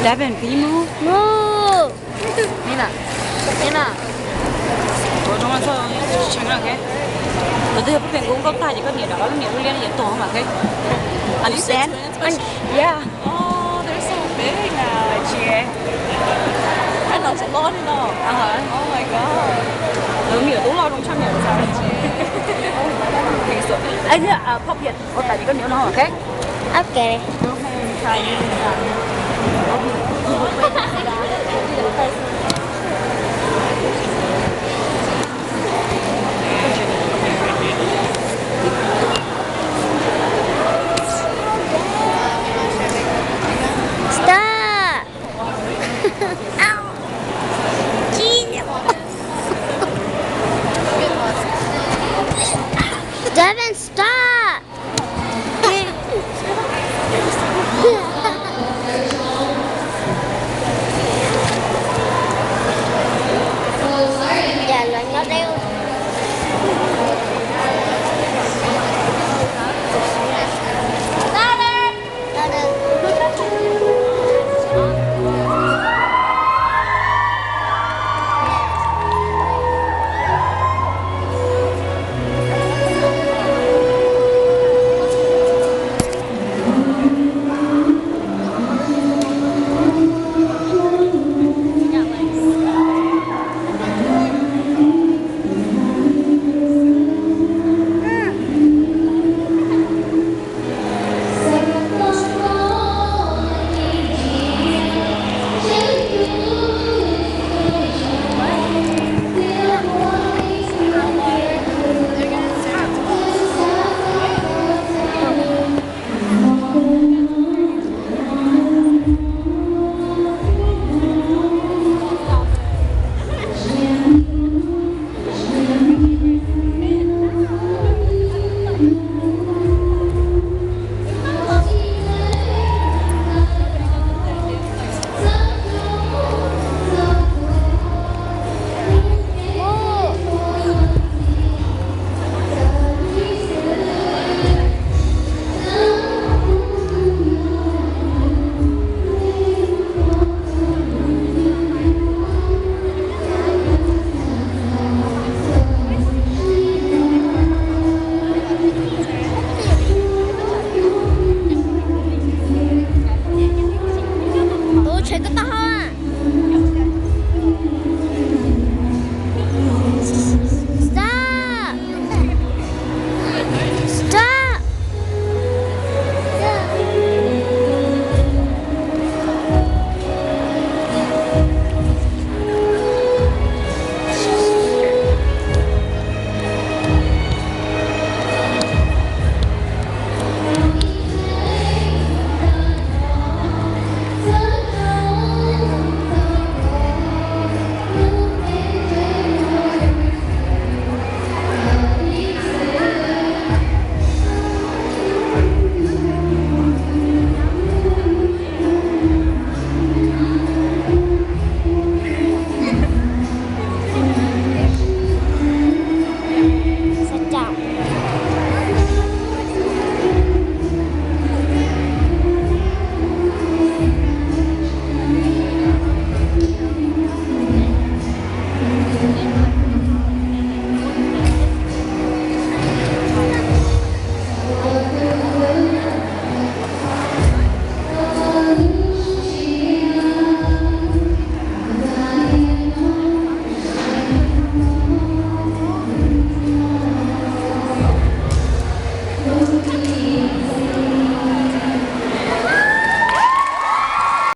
Dab pen pib mus. Mus. Ni na, ni na. Ua zoo txhob tshee na, ok. Tus twg yog poj pheej kuv nkauj tag ces koj niam rov qab lub niam lub liab no ces tuag mas, ok. Understand? Yeah. Oh, they're so big now. Tsis. Thaj no tseem loj li no. Lawv me nyuam tub loj zoo tshaj me nyuam ntxhais. Ej, poj phiaj ua tas ces koj niam no, ok? Ok.